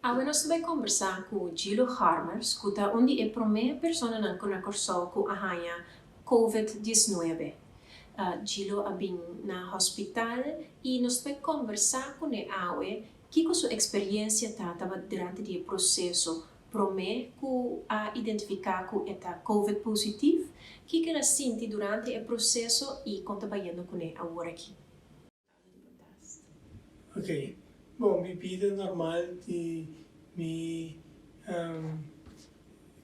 Awe nos ta bai kombersá ku Gilo Harmers ku ta un di e promé personanan ku na Kòrsou ku a haña Covid diesnuebe. Gilo a bin na hospital i nos ta bai kombersá kuné awe kiko su eksperiencia ta tabata durante di e proseso promé ku a identifiká ku e ta Covid positif, kiko el a sinti durante e proseso i kon ta bayendo kuné aworakí. Ok, bon mi bida normal di mi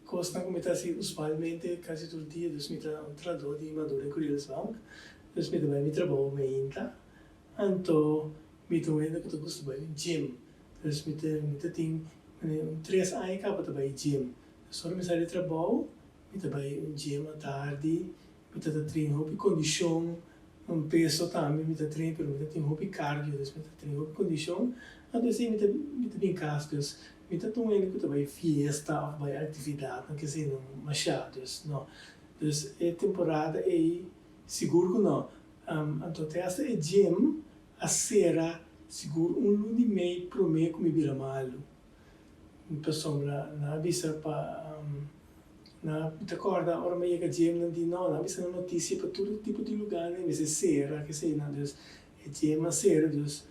kosnan ku mi ta hasi usualmente kasi tur dia dus mi ta un trahadó di Maduro Curiels Bank dus mi ta bai mi trabou meinta anto mi ta un hende ku ta gusta bai un gym dus mi ta mi ta tin un tres aña kaba ta bai gym dus ora mi sali di trabou mi ta bai un gym atardi mi ta ta train hopi kondishon. Un peso tambe mi ta train pero mi ta tin hopi cardio dus mi ta train hopi condicion anto esey mi ta mi ta bin cas dus mi ta tuma hende cu ta bay fiesta of bay actividadnan keseynan masha dus no dus e temporada ey sigur cu no anto te hasta e gym a cera sigur un luna y mey prome cu mi bira malo pasobra nan a bisa pa. Na mi ta kòrda ora mi a yega djem nan di no, nan a bisa nan notisia pa tur tipo di lugánan mester sera keseinan dus e djem a sera dus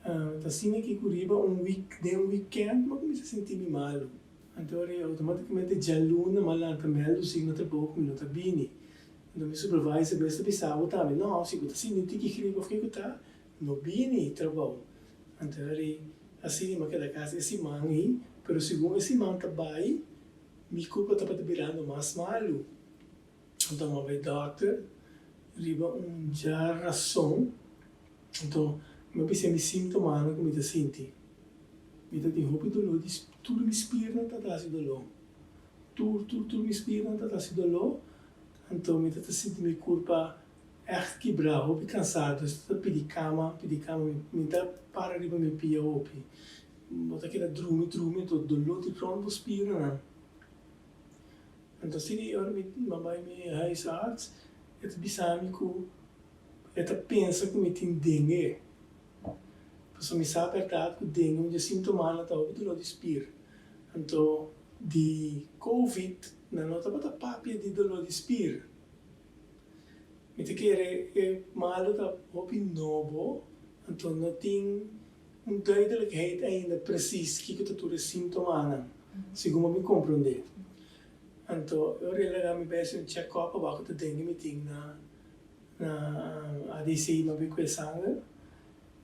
ta asina ki ku riba un wik den un wikènt mi a kuminsá sinti mi malu anto ora outomátikamente djaluna mi a lanta mèldu si na trabou ku mi no ta bini anto mi supervisor mes ta bisa bo tambe no si bo ta sinti un tiki grip òf kiko ta no bini trabou anto ora asina mi a keda kas e siman ei pero segun e siman ta bai. Mi kurpa tabata birando mas malu. Anto mi a bai dòkter riba un djarason. Anto mi a bisa mi síntomanan ku mi ta sinti. Mi ta tin hopi doló di tur mi spirnan ta hasi doló. Tur tur tur mi spirnan ta hasi doló. Anto mi ta ta sinti mi kurpa ègt kibrá, hopi kansá. Dus ta pidi kama, pidi kama. Mi ta para riba mi pia hopi. Bo ta keda drumi drumi anto doló di rònt bo spiranan. Anto asina e ora mi a bai mi huisarts e ta bisa mi ku e ta pensa ku mi tin dengue. Pasobra mi sa bèrdat ku dengue un di e sintomanan ta hopi doló di spir. Anto di covid nan no tabata papia di doló di spir. Mi ta kere e malu ta hopi nobo anto no tin. Un duidelijkheid ainda precies kiko ta tur e sintomanan, segun bo mi komprondé. Anto e ora e laga mi bai hasi un check-up pa wak ku ta dengue mi tin na na ADC mi a bai kue sanger,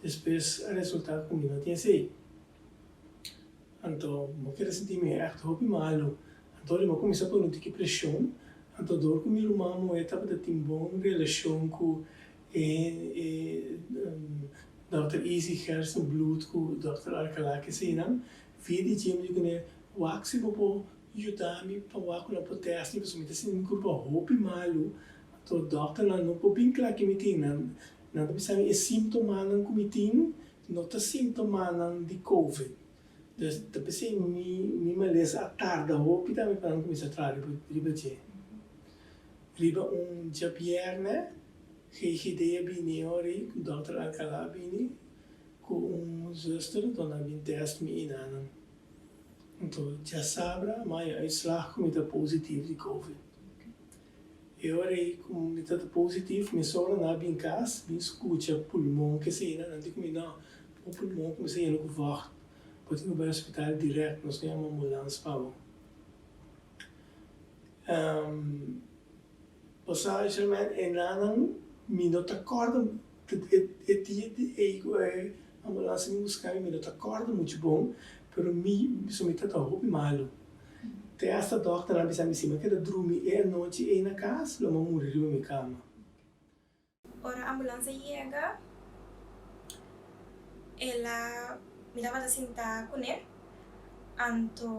despues a resulta ku mi no tin esei. Anto bo keda sinti mi ègt hopi malu. Anto ora mi a kuminsá pone un tiki preshon, anto dor ku mi ruman muhé tabata tin bon relashon ku e e dòkter Izzy Gerstenbluth ku dòkter Alcalá keseinan, via di dje mi di kuné, Wak si bo por yuda mi pa wak ku nan por tèst mi pasobra mi ta sinti mi kurpa hopi malu. Anto dòkternan no por bin kla ke mi tin. Nan nan ta bisa mi e símptomanan ku mi tin no ta síntomanan di covid. Dus ta p'esei mi mi malesa a tarda hopi tambe pa nan kuminsá traha riba riba dje. Riba un djabièrnè GGD a bini ora ei ku dòkter Alcalá a bini ku un zuster anto nan a bin tèst mi enanan. Anto djasabra mi a haña uitslag ku mi ta positief di covid. E ora ei ku mi ta positif mesora nan a bin kas bin skucha pulmon kesei nan di ku mi no bo pulmon kuminsá yena ku vògt bo tin ku bai hospital dirèkt nos no yama ambulans pa bo. Bo sa Sherman e nannan mi no ta kòrda e dia di ei ku e ambulans a bin buska mi mi no ta kòrda muchu bon pero mi so mi ta hopi malu. Te hasta dòkternan a bisa mi si mi a keda drumi e anochi ei na kas lo mi a muri riba mi kama. Ora ambulans a yega el a mi tabata sinta kuné anto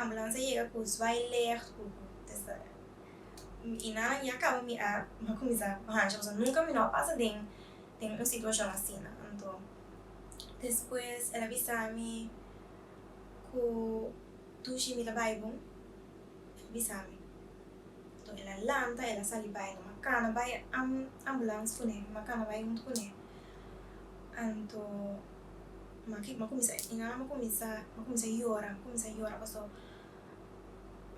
ambulans a yega ku zwaailicht ku i nan ya kaba mi a kuminsá hancha pasobra nunka mi no a pasa den den un situashon asina anto despues el a bisa mi ku dushi mi ta bai bon el a bisa mi. Anto el a lanta, el a sali bai, anto mi a kana bai ambulans kuné, mi a kana bai huntu kuné. Anto. m'a m'a kuminsá i nan m'a kuminsá m'a kuminsá yora m'a kuminsá yora paso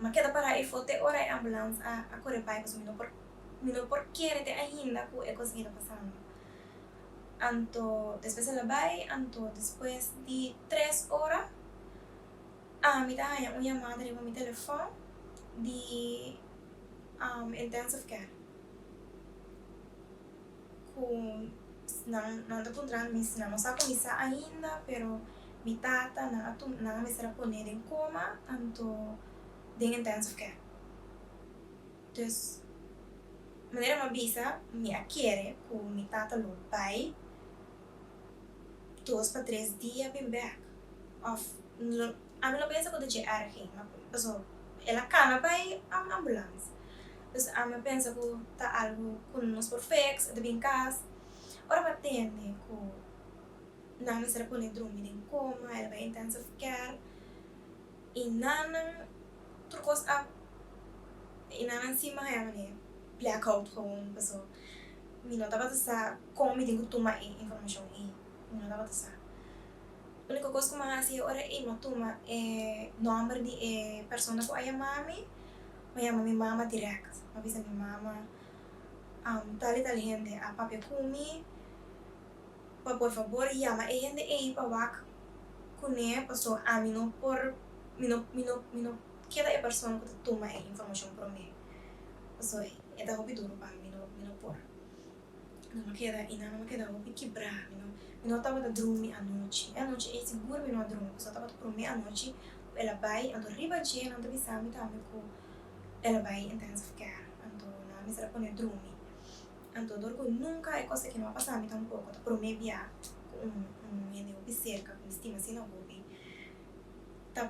m'a keda pará efo te ora e ambulans a a kore bai paso mi no por mi no por kere te ainda ku e kos aki ta pasando. Anto despues el a bai anto despues di tres ora ami ta haña un yamada riba mi telefòn di intensive care ku nan nan ta puntra mi si nan no sa kuminsá ainda pero mi tata nan a nan a mester a pone den koma anto den intensive care. Dus, manera mi a bisa, mi a kere ku mi tata lo bai dos pa tres dia bin bèk. Òf ami no pensa ku ta dje èrg ei, pasobra el a kana bai ambulans. Dus ami a pensa ku ta algu ku nos por fix, e ta bin kas. Ora mi a tende ku nan mester a pone drumi den koma, el a bai intensive care i nan nan. Tur kos a i nan a sima haña manera blackout gewoon paso mi no tabata sa kon mi tin ku tuma e informashon ei mi no tabata sa. Uniko kos ku mi a hasi e ora ei mi a tuma e nòmber di e persona ku a yama mi, mi a yama mi mama dirèkt mi a bisa mi mama tal i tal hende a papia ku mi pa por fabor yama e hende ei pa wak kuné paso ami no por mi no mi no mi no keda e persona ku ta tuma e informashon promé paso e ta hopi duru pa mi mi no mi no por mi no keda i nan a keda hopi kibrá mi no mi no tabata drumi anochi e anochi ei sigur mi no a drumi paso tabata promé anochi ku el a bai anto riba dje nan ta bisa mi tambe ku el a bai intensive care anto nan a mester a pone drumi. Anto dor ku nunka e kos aki no a pasa mi tampoko, ta promé bia ku un un hende hopi serka ku mi stima asina hopi ta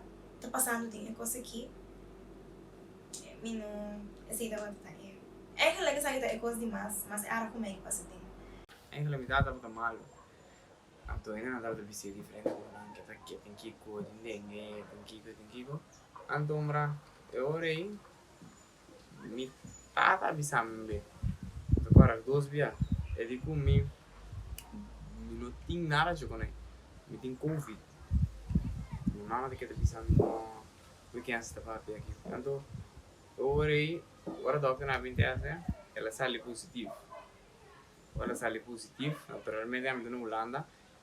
ta pasando den e kos aki, mi no esei tabata ta e eigenlijk esaki ta e kos di mas mas erg ku mi a pasa den. Eigenlijk mi tata tabata malu, anto hendenan tabata bis'é diferente kosnan, ke ta ke tin kiko, tin dengue, tin kiko, tin kiko, anto mra e ora ei Mi tata a bisa mi be, mi ta kòrda dos bia, e di ku mi, mi no tin nada dje ku ne, mi tin covid. Mi mama ta keda bisa mi no, ku ken sa ta papia aki. Anto e ora ei, ora dòkternan a bin tèst e, el a sali positif. Ora el a sali positif, naturalmente ami ta na Hulanda,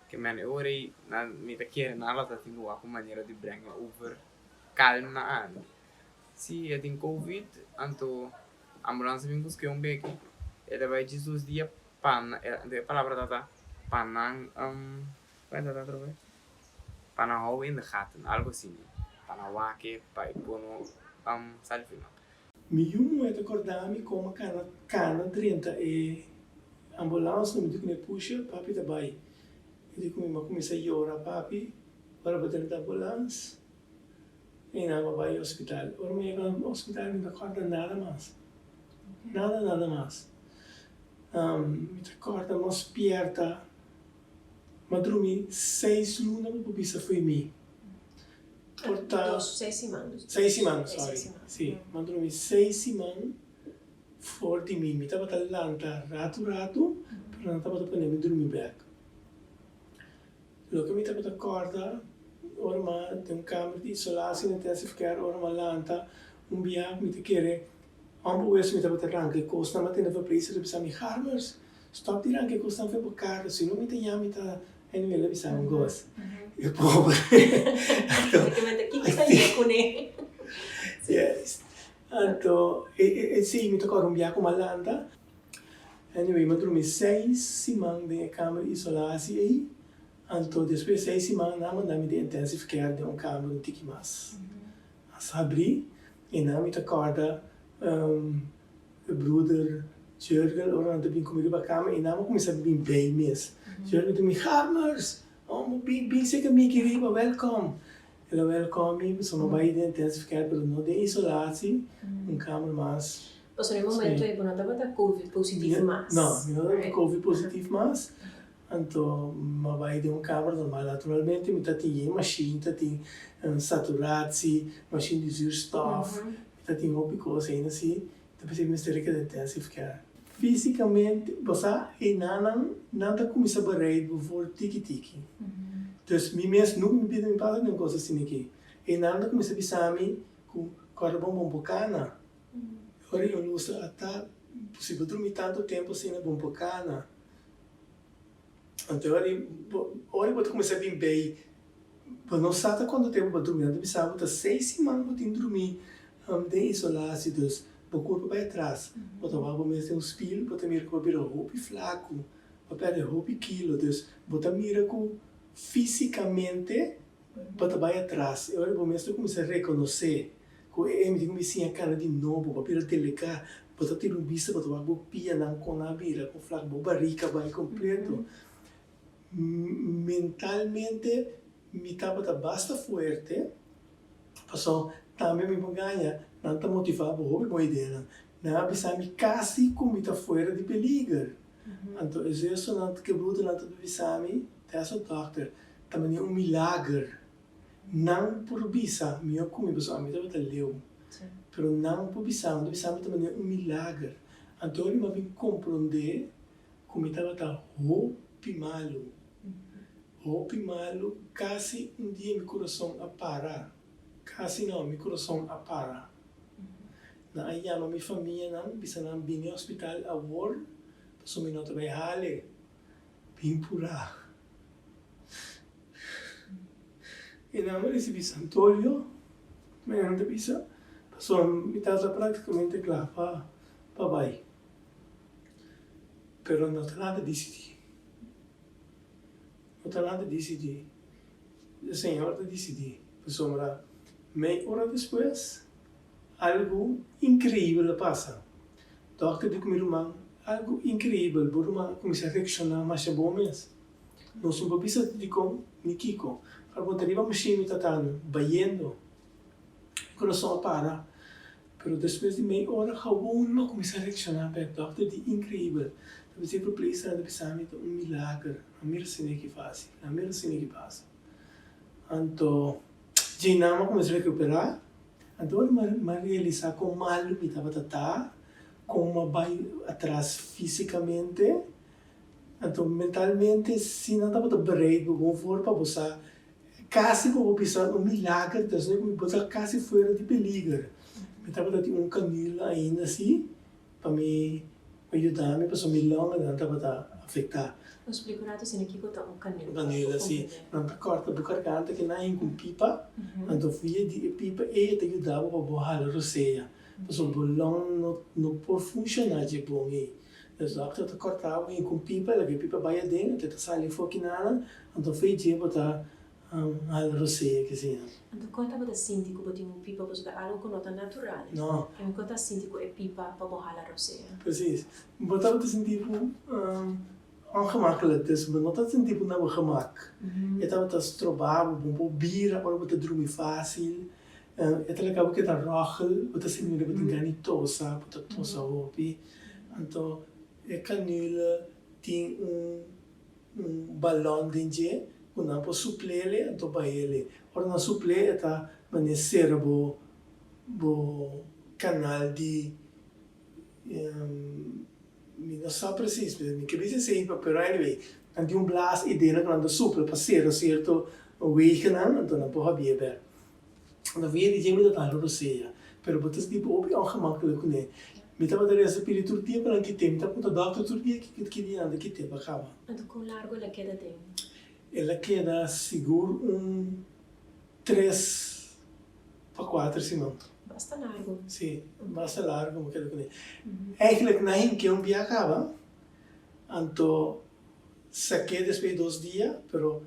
ke men e ora ei nan mi ta kere nan lo ta tin ku wak un manera di brèng'e over kalm na ami. Si e tin covid anto ambulance bin busk'e un beki e ta bai djis dos dia pa anto e palabra ta ta pa nan kua e ta ta atrobe pa nan hou in de gaten algo asina pa nan wak e pa e por no sali for nan. Mi yu muhé ta kòrda mi kon a kana kana drenta e ambulance no mi di ku mi pusha papi ta bai mi di ku mi a kuminsá yora papi ora bo drenta ambulance. I nan a bai hospital. Ora mi yega hospital mi ta kòrda nada mas. Nada nada mas. Mi ta kòrda nos spierta. Mi a drumi seis luna bo por bisa fo'i mi. Por ta. Dos, seis siman. Seis siman, sorry. Si, mi a drumi seis siman for di mi. Mi tabata lanta ratu ratu, pero nan tabata pone mi drumi bèk. Loke mi tabata kòrda ora mi a den un kamer di isolatie na intensive care, ora mi a lanta un bia mi ta kere hòmber wes mi tabata ranka e kosnan, mi a tende verpleegster ta bisa mi, Harmers, stòp di ranka e kosnan for bo kara, si no mi ta yama mi ta anyway el a bisa mi un kos. E pober. Yes. Anto e si mi ta kòrda un bia ku mi a lanta. Anyway, mi a drumi seis siman den e kamer di isolatie ei, anto despues di seis siman nan a manda mi den intensive care den un kamer un tiki mas mas habrí i nan mi ta kòrda e bruder Jurgen ora nan ta bin ku mi riba kama i nan a kuminsá bin bei mes. Jurgen ta mi, Harmers! Oh, bin bin serka mi aki riba, wèlkòm! El a wèlkòm mi pasobra mi a bai den intensive care pero no den isolatie, un kamer mas. Pasobra e momento ei bo no tabata covid positief mas. No, mi no tabata covid positief mas. Anto mi a bai den un kamer normal. Naturalmente mi ta tin yen mashin, ta tin saturatie, mashin di zuurstof, mi ta tin hopi kos ainda si. Ta p'esei mi mester a keda intensive care. Físikamente, bo sa, e nannan, nan ta kuminsá bereid bo for tiki tiki. Dus mi mes nunka mi bida mi pasa den un kos asina aki. Einan ta kuminsá bisa mi ku kòrda bon bon por kana. Ora yo lusa a ta si bo drumi tantu tempu asina bon por kana. Anto ora ora bo ta kuminsá bin bei bo no sa ta kuantu tempu bo a drumi. Nan ta bisa bo ta seis siman bo tin drumi den isolasi dus bo kurpa bai atras. Bo ta wak bo mes den un spil bo ta mira ku bo a bira hopi flaku. Bo perde hopi kilo, dus bo ta mira ku físikamente bo ta bai atras. E ora bo mes ta kuminsá rekonosé ku e mi tin ku mi siña kana di nobo, bo a bira delegá, bo ta tira un bista, bo ta wak bo pianan kon a bira, kon flak bo barika bai kompleto. Mentalmente mi tabata basta fuerte, pasobra tambe mi por gaña, nan ta motivá bo hopi bon ideanan. Nan a bisa mi kasi ku mi ta fuera di peliger. Anto e zusternan ku e broedernan ta bisa mi, Tessa dokter, ta manera un milager. Nan por bisa mi a kumi pasobra ami tabata leu. Pero nan por bisa mi, ta bisa mi ta manera un milager. Anto ora mi a bin komprondé ku mi tabata hopi malu, hopi malu, kasi un dia mi kurason a para. Kasi no, mi kurason a para. Nan a yama mi famianan, bisa nan bini hospital awor, pasobra mi no ta bai hale. Bin purá. I nan a risibí santolio, mi nan ta bisa, pasobra mi tata práktikamente kla pa pa bai. Pero no ta nada disidí. No ta nada disidí. E Señor ta disidí. Pasobra mei ora despues Algu inkreibel a pasa. Dòkter di ku mi ruman, Algu inkreibel, bo ruman a kuminsá reakshoná masha bon mes. Nos no por bisa dikon ni kiko, pero bo ta riba mashin mi tatanu, bayendo. Mi kurason a para, pero despues di mei ora gawon mi a kuminsá reakshoná bèk. Dòkter di, Inkreibel. Ta bisa e verpleegsternan ta bisa mi ta un milager. No mira asina ki fásil, no mira asina ki pasa. Anto. Dje nan a kuminsá rekuperá, anto ora mi a realisá kon malu mi tabata ta, kon mi a bai atras físikamente, anto mentalmente si nan tabata bereid bo bon for pa bo sa kasi ku bo bisa un milager ta esei ku bo ta kasi fuera di peliger. Mi tabata tin un kanula ainda si. Pa mi pa yuda mi pasobra mi longanan tabata afektá. Nos splika un ratu asina kiko ta un kanela. Un kanela si. Nan ta kòrta bo garganta ke nan hinka un pipa, anto via di e pipa ei e ta yuda bo pa bo hala rosea, pasobra bo long no no por funshoná dje bon ei. Dus dòkter ta kòrta bo hinka un pipa, laga e pipa bai aden, anto e ta sali afó kinana, anto via dje bo ta Hala rosea ke siña. Anto kon tabata sinti ku bo tin un pipa pasobra ta algu ku no ta natural. No. En kon ta sinti ku e pipa pa bo hala rosea? Precies. Bo tabata sinti ku ongemakkelijk, dus bo no ta sinti ku na bo gemak. E tabata stroba bo, bo por bira ora bo ta drumi fácil. E ta laga bo keda rògel, bo ta sinti manera bo tin gana di tosa, bo ta tosa hopi. Anto e kanule tin un. Un balon den dje ku nan por suplele anto bahele. Ora nan suple e ta manera sera bo bo kanal di mi no sa presis mi ke bisa esei pero anyway nan tin un blaas i den ku nan ta supla pa sera sierto wegennan anto nan por habie bek. Anto via di dje mi ta tanda rosea, pero bo ta sinti bo hopi ongemakkelijk kuné. Mi tabata resa pidi tur dia pa nan kite, mi ta puntra dòkter tur dia kiko ki dia nan ta kite pa kaba. Anto kon largu el a keda den? El a keda sigur un tres pa kuater siman. Basta largu. Si, basta largu mi keda kuné. Eigenlijk nan hinke un bia kaba, anto Saké despues di dos dia, pero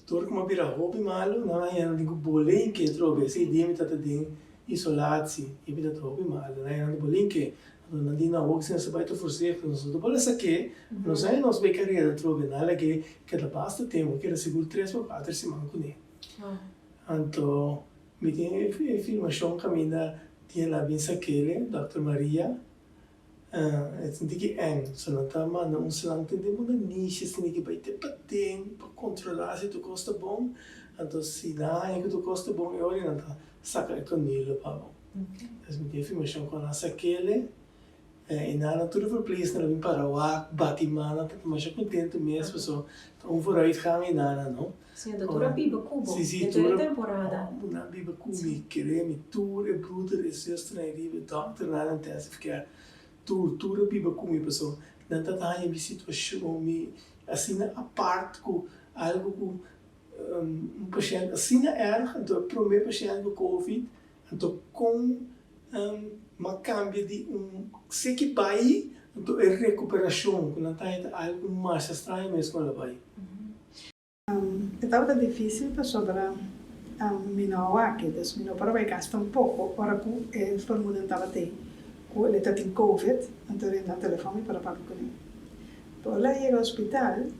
tur ku mi a bira hopi malu, nan a haña nan tin ku bolenke atrobe. Esei dia mi tabata den isolatsie i mi tabata hopi malu. Nan a haña nan ta bolenke. Anto nan di, No, awor si nos ta bai ta voorzichtig, nos no ta por a saké, nos a haña nos bai kareda atrobe. Nan a lag'é keda basta tempu, a keda sigur tres pa kuater siman kuné. Anto mi tin e filmashon kaminda dia nan a bin sak'é, Dòkter Maria. E sinti ki eng, so nan ta manda un slang tin den bo nanishi asina ki bai te paden pa kontrolá si tur kos ta bon, anto si nan haña ku tur kos ta bon e ora nan ta saka e kanula pa bo. Pues mi tin e afirmashon ku nan sak'el. E nan tur e verpleegster a bin para wak, bati man, ta masha kontentu mes paso ta un vooruitgang e nan, no. Sí, anto tur a biba ku bo den tur e temporada. Homber nan biba ku mi, kere mi, tur e broeder e zusternan e riba, e dokternan na intensive care, tur, tur a biba ku mi paso nan ta haña mi situashon, mi asina apart ku algu ku un pashènt asina erg, anto e promé pashènt ku covid, anto kon m'a kambia di un seki bai, anto e rekuperashon ku nan ta haña ta algu masha straño mes ku nan a bai. E tabata difísil pasobra mi no a wak-e, dus mi no por a bai kas tampoko ora ku e vermoeden tabata ei ku el ta tin covid, anto renda telefòn mi por a papia kuné. Pero ora el a yega hospital,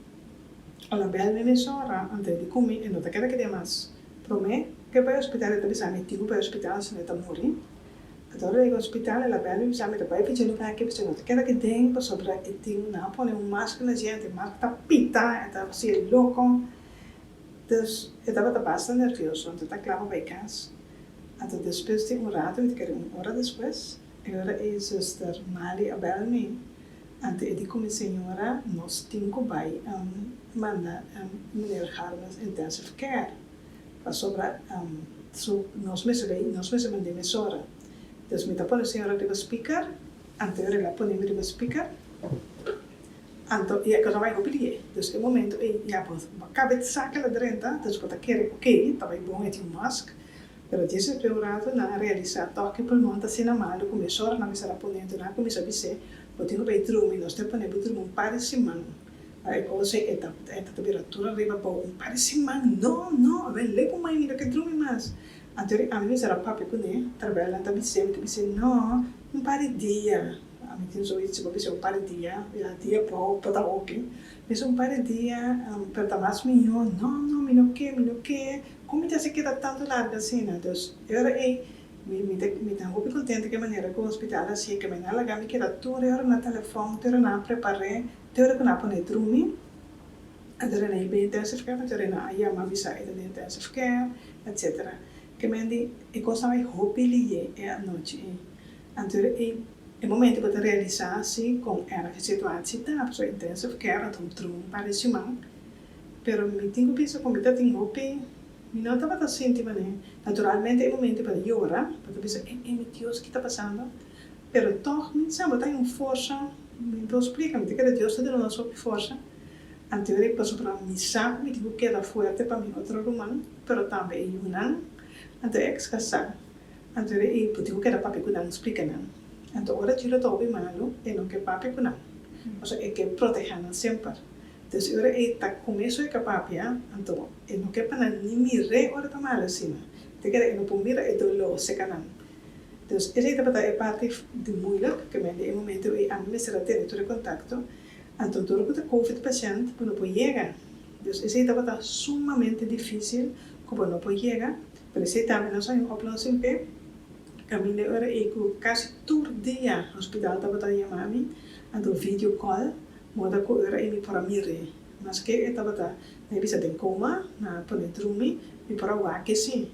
el a bèl mi mesora, anto e di ku mi e no ta keda keda mas. Promé ku e bai hospital e ta bisa mi tin ku bai hospital sino e ta muri. Anto ora el a yega hospital el a bèl mi bisa mi ta bai picha lugá aki pasobra e no ta keda aki den pasobra e tin nan a pone un masker na dje anto e masker ta pita e ta hasi e loko. Dus e tabata basta nervioso anto e ta kla pa bai kas. Anto despues di un rato mi ta kere un ora despues e ora ei zuster Mali a bèl mi anto e di ku mi señora nos tin ku bai manda meneer Garmens intensive care. Pasobra su nos mester bay nos mester mand'é mesora. Dus mi ta pone señora riba speaker, anto el a pone mi riba speaker, anto i e cosa bay hopi lié. Dus e momento ey ya bo bo caba di saca la drenta, dus bo ta kere ok ta bay bon e tin un mask, pero djes despues un rato nan a realisa toch ki pulmon ta asina malo cu mesora nan mester a pone, anto nan a cuminsa bis'é bo tin cu bay drumi, nos ta pone bo drumi un par di siman. Pa e kos ei e ta e ta bira tur ariba abou un par di siman. No, no, awel lei ku mai mi no ke drumi mas. Anto ri ami mester a papia kuné, terwijl nan ta bis'é, mi ta bis'é, no, un par di dia. Ami tin zoiets, si bo bis'é un par di dia, ya dia abou por ta hopi. Mi bisa un par di dia, pero ta mas mihó. No, no, mi no ke, mi no ke. Kon mi ta hasi keda tantu largu asina? Dus e ora ei mi mi ta mi ta hopi kontento ku e manera ku hospital a hasié, ke mi nan a laga mi keda tur e ora na telefòn, tur e ora nan a prepar'é. Te ora ku nan a pone drumi, a dora nan bai intensive care, te ora nan a yama bisa e ta den intensive care, etcetera. Ke men di e kosnan bai hopi liye e anochi ei. Anto e e momento bo ta realisa si kon erg e situatie ta, pasobra intensive care a ta un drumi un par di siman, pero mi tin ku bisa ku mi ta tin hopi, mi no tabata sinti manera, naturalmente e momento bo ta yora, bo ta bisa e e mi Dios ki ta pasando? Pero tòg mi sa bo ta un forsa, mi por splika, mi ta kere Dios ta duna nos hopi forsa, anto ora pasobra mi sa ku mi tin ku keda fuerte pa mi otro ruman, pero tambe e yunan, anto e eks kasá, anto ora ei bo tin ku keda papia ku nan, splika nan. Anto ora Julio ta hopi malu, e no ke papia ku nan, pasobra e ke protehá nan semper. Dus e ora ei ta kume so e ka papia, anto e no ke pa nan ni mir'é ora ta malu asina, ta kere e no por mira e doló seka nan. Dus esei tabata e parti di moeilijk, ke men di e momento ei ami mester a tene tur e kontakto, anto dor ku ta covid pashènt bo no por yega. Dus esei tabata sumamente difísil ku bo no por yega, pero esei tambe nos a haña un oplossing p'e, kaminda e ora ei ku kasi tur dia hospital tabata yama mi, anto video call, moda ku e ora ei mi por a mir'é, maske e tabata mi a bisa den koma, nan a pone drumi, mi por a wak e si.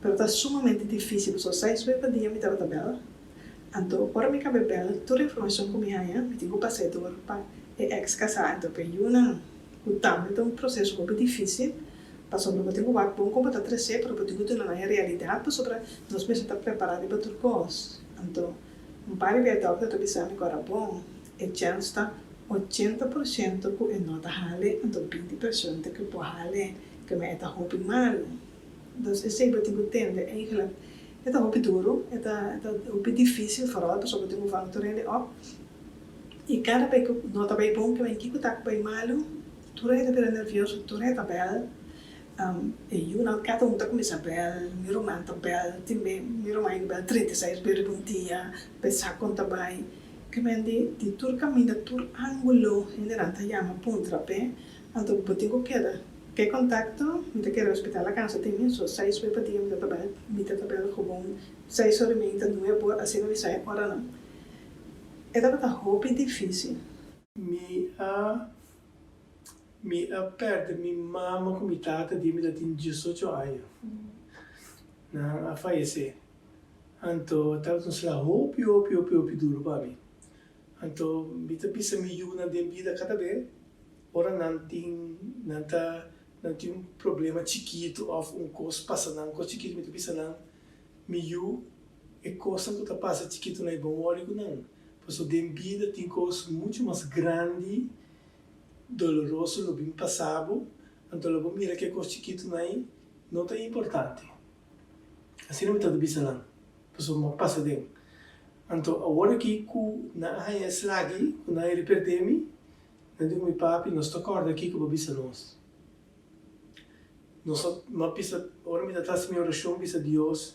Pero ta sumamente difícil pasobra seis bes pa dia mi tabata bel. Anto ora mi caba e bel tur informacion cu mi haña mi tin cu pas'é door pa e ex casá anto pa e yunan cu tambe ta un proceso hopi difícil pasobra bo tin cu wak bon con bo ta trecé pero bo tin cu duna nan e realidad pasobra nos mester ta prepara riba tur cos. Anto un par di bia e dokter ta bisa mi cu ora bon e chens ta 80% cu e no ta hale anto 20% cu por hale cu e ta hopi malo. Dus esei bo tin ku tende eigenlijk e ta hopi duru, e ta e ta hopi dificil vooral pasobra bo tin ku vang tur hende op y kada bes ku no ta bay bon kiba kiko ta ku bay malu tur hende ta bira nervioso tur hende ta bel e yunan kada un ta kuminsa bel mi ruman ta bel tin be mi ruman yega bel 36 bes riba un dia pensa kon ta bay kimen di di tur kaminda tur angulo hendenan ta yama puntra p'e anto bo tin ku keda. Ke kontakto, mi ta kere hospital a kansa tin mi, so seis wer pa dia mi ta tabel, mi ta tabel gewoon seis ora i mei ta nuebe or asina mi sa e oranan. E tabata hopi dificil. Mi a mi a perde mi mama ku mi tata di mi ta tin diesocho aña. Nan a fayesé. Anto tabata un sla hopi hopi hopi hopi duro pa mi. Anto mi ta bisa mi yunan den bida kada be ora nan tin nan ta nan tin un problema chikitu òf un kos pasa nan, un kos chikitu mi ta bisa nan, Mi yu, e kosnan ku ta pasa chikitu nan e bon wòri ku nan, pasobra den bida tin kos muchu mas grandi, doloroso lo bin pasa bo, anto lo bo mira ku e kos chikitu nan ei no ta importante. Asina mi ta ta bisa nan, pasobra mi a pasa den. Anto awor aki ku nan a haña e slagi ku nan a riperdé mi, nan di ku mi, Papi, nos ta kòrda kiko bo bisa nos. Nos a, mi a bisa, ora mi ta ta hasi mi orashon, bisa Dios,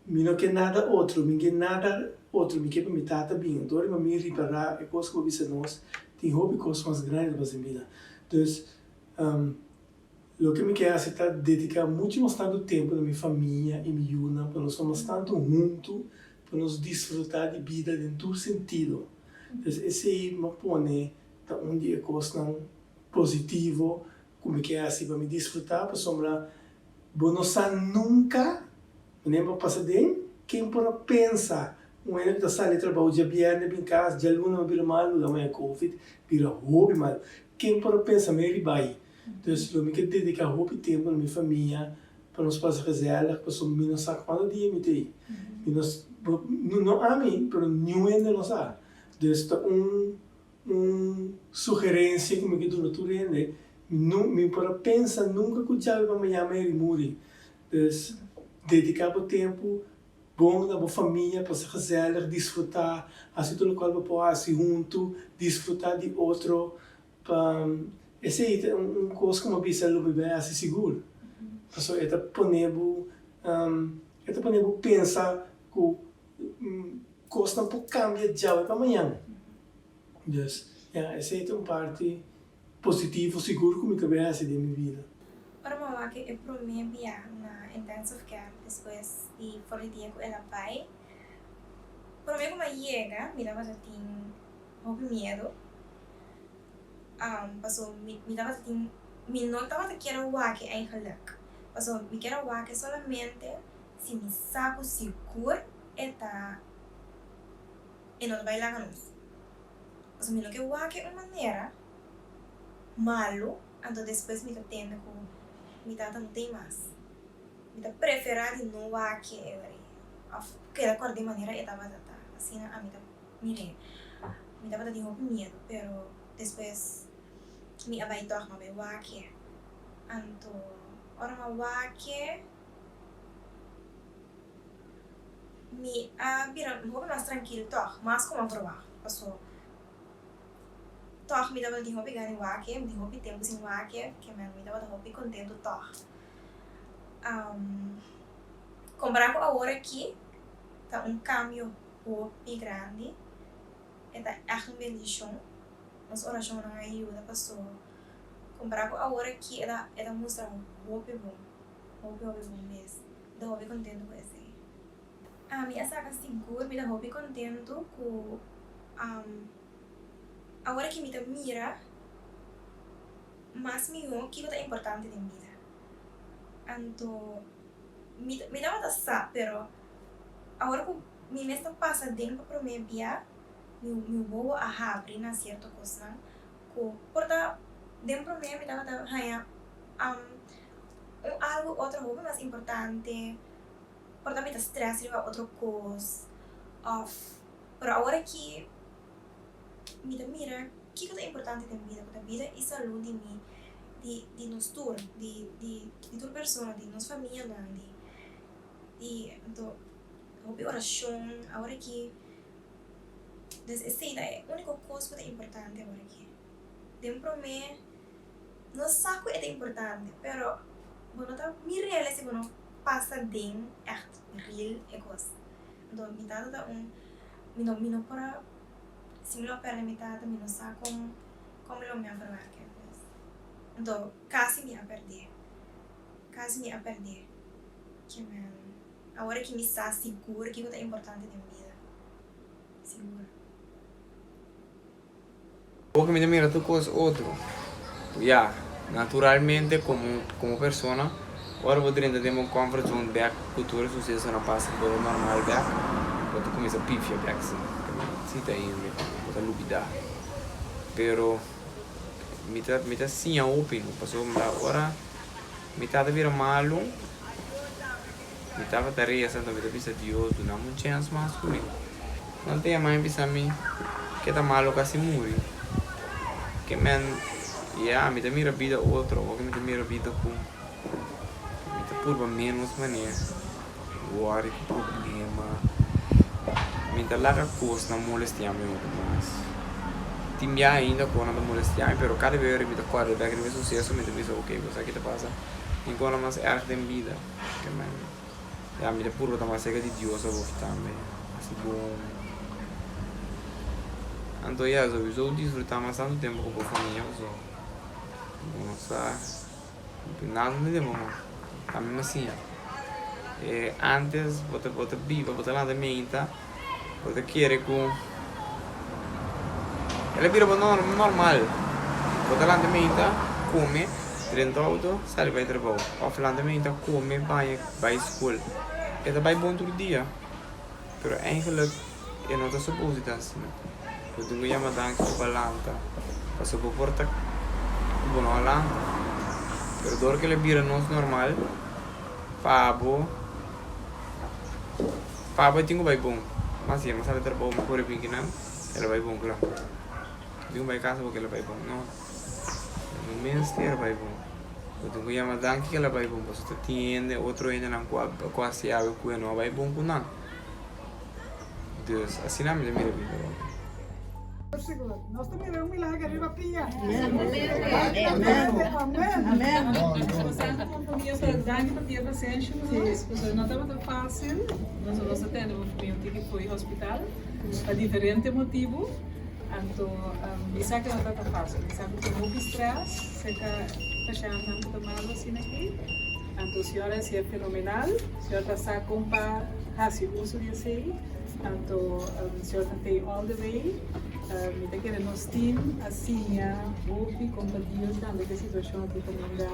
Mi no ke nada otro, mi ke nada otro, mi ke pa mi tata bin. Anto ora mi ripará e kos ku bo bisa nos, tin hopi kos mas grandi ta pasa den bida. Dus, Loke mi ke hasi ta dediká muchu mas tantu tempu na mi famia i mi yunan pa nos ta mas tantu huntu pa nos disfrutá di bida den tur sentido. Pues esei mi a pone ta un di e kosnan positivo ku mi ke hasi pa mi disfrutá pasobra bo no sa nunka manera bo pasa den ken por a pensa un hende ku ta sali trabou djabièrnè bin kas djaluna bo bira malu damaña covid bira hopi malu ken por a pensa mi riba ai. Dus lo mi ke dediká hopi tempu na mi famia pa nos pasa gezellig pasobra mi no sa kuantu dia mi ta ei. Mi no no ami pero niun hende no sa. Dus ta un un sugerensia ku mi ke duna tur hende, mi no mi por a pensa nunka ku djawe pa mañana mi a ri muri. Dus dediká bo tempu bon na bo famia, pasa gezellig, disfrutá, hasi tur lokual bo por hasi huntu, disfrutá di otro. Pa esei ta un kos ku mi a bisa lo mi bai hasi sigur. Pasobra e ta pone bo, e ta pone bo pensa ku kosnan por kambia djawe pa mañan. Dus, ya, esei ta un parti positivo sigur ku mi ta bai hasi den mi bida. Ora mi a wak e promé bia na intensive care despues di for di dia ku el a bai, promé ku mi a yega mi tabata tin hopi miedu. Paso mi mi tabata tin mi no tabata kier a wak eigenlijk. Paso mi kier a wak solamente si mi sa ku sigur e ta e no ta bai laga nos. Paso mi no ke wak un manera malu anto despues mi ta tende ku mi tata no ta ei mas. Mi ta prefera di no wak e ora ei of keda kòrda di manera e tabata ta. Asina ami ta Mire, mi tabata tin hopi miedu, pero despues mi a bai tòg, mi a bai wak-e. Anto ora mi a wak-e, mi a bira un hopi mas trankil tòg, mas ku mi a verwagt. Paso tòg mi tabata tin hopi gana di wak-e, mi tin hopi tempu sin wak-e, ke men mi tabata hopi kontentu tòg. Kompará ku awor aki, ta un kambio hopi grandi. E ta ègt un bendishon. Nos orashonnan a yuda paso kompará ku awor aki e ta e ta mustra hopi bon, hopi hopi bon mes. Mi ta hopi kontentu ku esei. Ami a saka sigur mi ta hopi kontentu ku awor aki mi ta mira mas mihó kiko ta importante den bida. Anto mi mi tabata sa pero awor ku mi mes ta pasa den pa promé bia mi mi wowo a habri na sierto kosnan ku por ta den promé mi tabata haña un algu otro hopi mas importante por ta mi ta strès riba otro kos òf pero awor aki mi ta mira kiko ta importante den bida ku ta bida i salú di mi di di nos tur di di di tur persona di nos famianan di di anto hopi orashon awor aki des esei ta e uniko kos ku ta importante awor aki den prome no sa ku e ta importante pero bo no ta mir'el si bo no pasa den ègt real e kos anto mi tata ta un mi no mi no por a si mi lo a pèrdè mi tata mi no sa kon kon lo mi a verwerk anto kasi mi a pèrdè kasi mi a pèrdè kimen awor aki mi sa sigur kiko ta importante den bida sigur. Awor mi ta mira tur kos otro. Ya, naturalmente komo komo persona ora bo drenta den bo comfort zone bek ku tur e susesonan pasa bo ta normal bek. Bo ta kuminsá pifia bèk si. Si ta hende, bo ta lubidá. Pero mi ta mi ta siña hopi no, pasobra ora mi tata bira malu, mi tabata resa anto mi ta bisa Dios duna mi un chèns mas ku mi. Nan ta yama mi bisa mi ke ta malu kasi muri. Ke men ya mi ta mira bida otro, awor ke mi ta mira bida ku mi ta purba ménos manera. Wòrdu ku problema. Mi ta laga kosnan molestiá mi hopi mas. Tin bia ainda kosnan ta molestiá mi, pero kada bes mi ta kòrda bèk riba e suseso mi ta bisa oke, bo sa ki ta pasa? Tin kosnan mas èrg den bida. Ya mi ta purba ta mas serka di Dios awoki tambe. Hasi bon. Anto ya, souiso disfrutá mas tantu tempu ku bo famia pasobra bo no sa. Nada no den bo man. Tambe mi a siña. E antes bo ta bo ta biba, bo ta lanta meinta, bo ta kere ku el a bira bo normal. Bo ta lanta meinta, kome, drenta outo, sali bai trabou. Òf lanta meinta, kome, baña, bai skol. E ta bai bon tur dia, pero eigenlik e no ta supos di ta asina. Bo tin ku yama danki ku bo a lanta, pasobra bo por ta ku bo no a lanta. Pero dor ku el a bira nos normal, pa bo, pa bo e tin ku bai bon. Mas si e no sali trabou, mi kore bin kinan, el a bai bon kla. Mi tin ku bai kasa porque el a bai bon. No, e no mester bai bon. Bo tin ku yama danki ku el a bai bon, pasobra ta tin hende, otro hendenan ku a ku a hasi algu ku e no a bai bon ku nan. Dus asina mi ta mira bida hopi. Nos ta mira un milager riba pia. Amen. Danki pa tia pasenshi ku nos, pasobra no tabata fásil. Nos a tende bo famia un tiki fo'i hospital pa diferente motibu. Anto mi sa ku no tabata fásil, mi sa ku tin hopi strès serka pashèntnan ku ta malu asina aki. Anto señora a hasié fenomenal, señora ta sa kon pa hasi uso di esei, anto señora ta tei all the way. Mi ta kere nos team a siña hopi kon ta deal tambe ku e situashon aki kaminda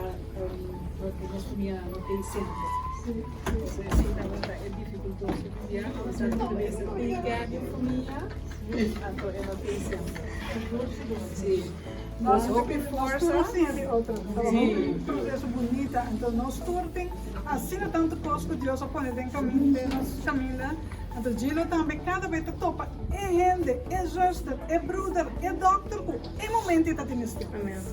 nos famia no tei semper. Entonces esei tabata e difikultoso di bia, apesar ku ta mester take care di un famia, anto e no tei semper. Sí. Nos hopi forsa. Nos tur siña di otro. Ta un proceso bunita. Anto nos tur tin asina tantu kos ku Dios a pone den den nos kaminda. Anto Gilo tambe kada bes ta topa e hende, e zuster, e bruder, e dokter ku e momento e ta tin mester.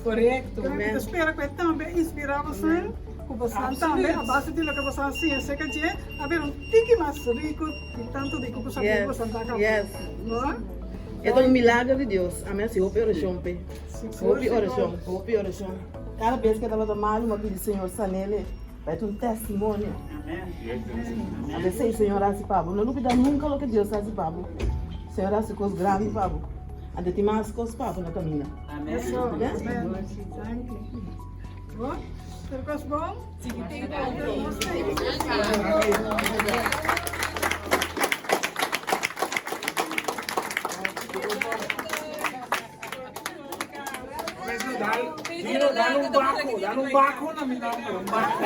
Korekto. Pero mi ta spera ku e tambe a inspirá bosan, ku bosan tambe a base di loke bosan a siña aserka dje a bira un tiki mas riku di tantu riku ku sabí ku bosan ta kaba. No? E ta un milager di Dios. Ami hasi hopi orashon p'e. Hopi orashon, hopi orashon. Kada bes ku e tabata malu, mi a pidi Señor san'el. Bai ta un testimonio. A bes ei Señor hasi pa bo. No lubida nunka loke Dios hasi pa bo. Señor hasi kos grandi pa bo. Anto tin mas kos pa bo na kaminda. Amen. Bon, tur kos bon? Dal un bako, dal un bako na mi nomber, un bako.